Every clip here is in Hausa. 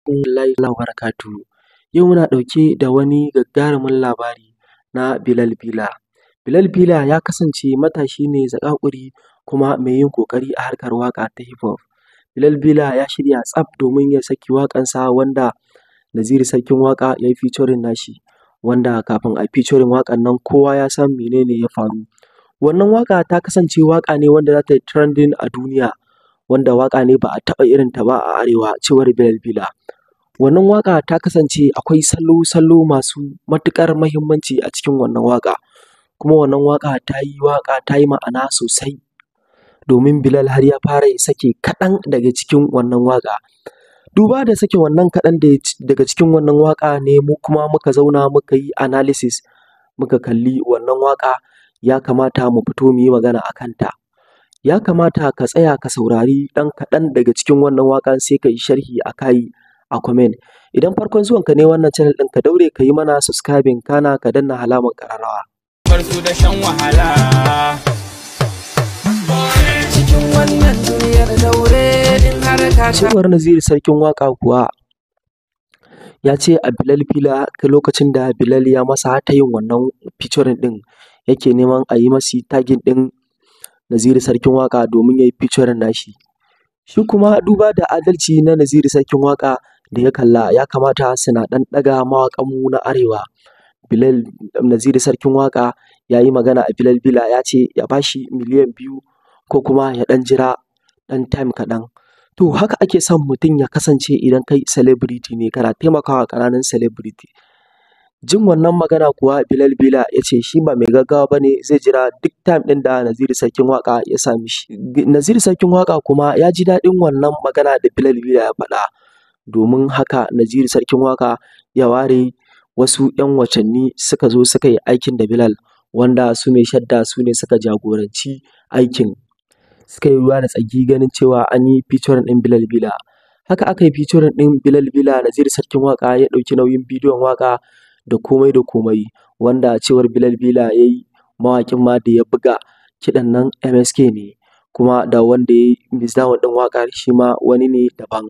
Rahmatullahi wa barakatuhu. Yau muna ɗauke da wani gagarumin labari na Bilal Bila. Bilal Bila ya kasance matashi ne zaƙaƙuri kuma mai yin ƙoƙari a harkar waƙa ta hif hof. Bilal Bila ya shirya tsaf domin ya saki waƙansa wanda Naziru Sarkin Waƙa ya yi featuring nashi, wanda kafin a yi featuring waƙan nan kowa ya san mene ne ya faru. Wannan waƙa ta kasance waƙa ne wanda za ta yi trending a duniya, wanda waƙa ne ba a taɓa irinta ba a Arewa, cewar Bilal Bila. Wannan waƙa ta kasance akwai salo-salo masu matuƙar muhimmanci a cikin wannan waƙa, kuma wannan waƙa ta yi waƙa ta yi ma'ana sosai, domin Bilal har ya fara sake kaɗan daga cikin wannan waƙa. Duba da sake wannan kaɗan daga cikin wannan waƙa ne mu kuma muka zauna muka yi analysis, muka kalli wannan waƙa, ya kamata mu fito mu yi magana a kanta. Ya kamata ka tsaya ka saurari ɗan kaɗan daga cikin wannan waƙa, sai ka yi sharhi a kai a comment. Idan farkon zuwanka ne wannan channel ɗin, ka daure ka yi mana subscribing, kana ka danna alamar ƙararrawa. Bar su da shan wahala. Cikin wannan duniyar, daure in har ka Cewar Naziru Sarkin Waƙa kuwa, ya ce a Bilal Bila lokacin da Bilal ya masa ta yin wannan featuring ɗin, yake neman a yi masa tagging ɗin Naziru Sarkin Waƙa domin ya yi featuring nashi. Shi kuma duba da adalci na Naziru Sarkin Waƙa da ya kalla, ya kamata suna ɗan ɗaga mawaƙanmu na Arewa. Bilal, Naziru Sarkin Waƙa ya yi magana a Bilal Bila, ya ce ya ba shi miliyan 2 ko kuma ya ɗan jira ɗan time kaɗan. To, haka ake son mutum ya kasance idan kai celebrity ne, kana taimakawa ƙananun celebrity. Jin wannan magana kuwa, Bilal Bila ya ce shi ba mai gaggawa ba ne, zai jira duk time ɗin da Naziru Sarkin Waƙa ya sa mishi. Naziru Sarkin Waƙa kuma ya ji daɗin wannan magana da Bilal Bila ya faɗa. Domin haka Naziru Sarkin Waƙa ya ware wasu ‘yan watanni, suka zo suka yi aikin da Bilal, wanda su Mai Shadda su ne suka jagoranci aikin. Suka yi ruwa da tsaki ganin cewa an yi featuring ɗin Bilal Bila. Haka aka yi featuring ɗin Bilal Bila, Naziru Sarkin Waƙa ya ɗauki nauyin bidiyon waƙa da komai da komai, wanda cewar Bilal Bila ya yi, mawaƙin ma da ya buga kiɗan nan MSK ne, kuma da wanda ya yi mixdown ɗin waƙar shi ma wani ne daban.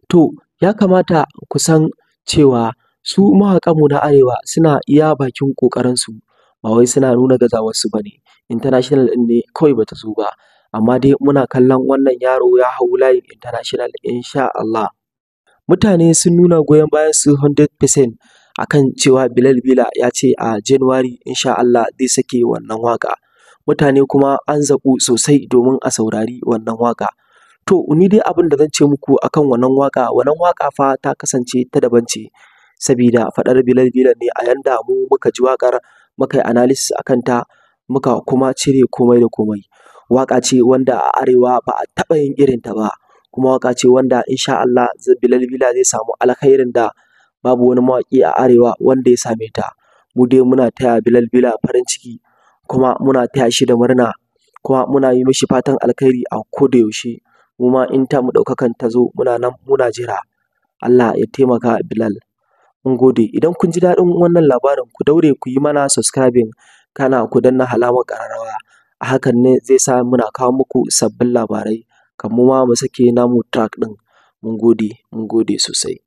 To, ya kamata ku san cewa su mawaƙanmu na Arewa suna iya bakin ƙoƙarinsu, ba wai suna nuna gazawarsu ba ne. International ɗin ne kawai ba ta zo ba, amma dai muna kallon wannan yaro ya hau layin international insha Allah. Mutane sun nuna goyon bayansu 100% a kan cewa Bilal Bila ya ce a January insha Allah zai sake wannan waƙa. Mutane kuma an zaƙu sosai domin a saurari wannan waƙa. To, ni dai abin da zan ce muku a kan wannan waƙa, wannan waƙa fa ta kasance ta daban ce, sabida faɗar Bilal Bila ne a yanda mu muka ji waƙar, muka yi analysis a kanta, muka kuma cire komai da komai. Waƙa ce wanda a Arewa ba a taɓa yin irinta ba, kuma waƙa ce wanda insha Allah Bilal Bila zai samu alkhairin da babu wani mawaƙi a Arewa wanda ya same ta. Mu dai muna taya Bilal Bila farin ciki, kuma muna taya shi da murna, kuma muna yi mishi fatan alkhairi a koda yaushe. Mu ma in tamu ɗaukakan ta zo, muna nan muna jira. Allah ya taimaka Bilal. Mun gode. Idan kun ji daɗin wannan labarin, ku daure ku yi mana subscribing, kana ku danna alamar ƙararrawa. A hakan ne zai sa muna kawo muku sabbin labarai kan mu ma mu sake namu track ɗin. Mun gode, mun gode sosai.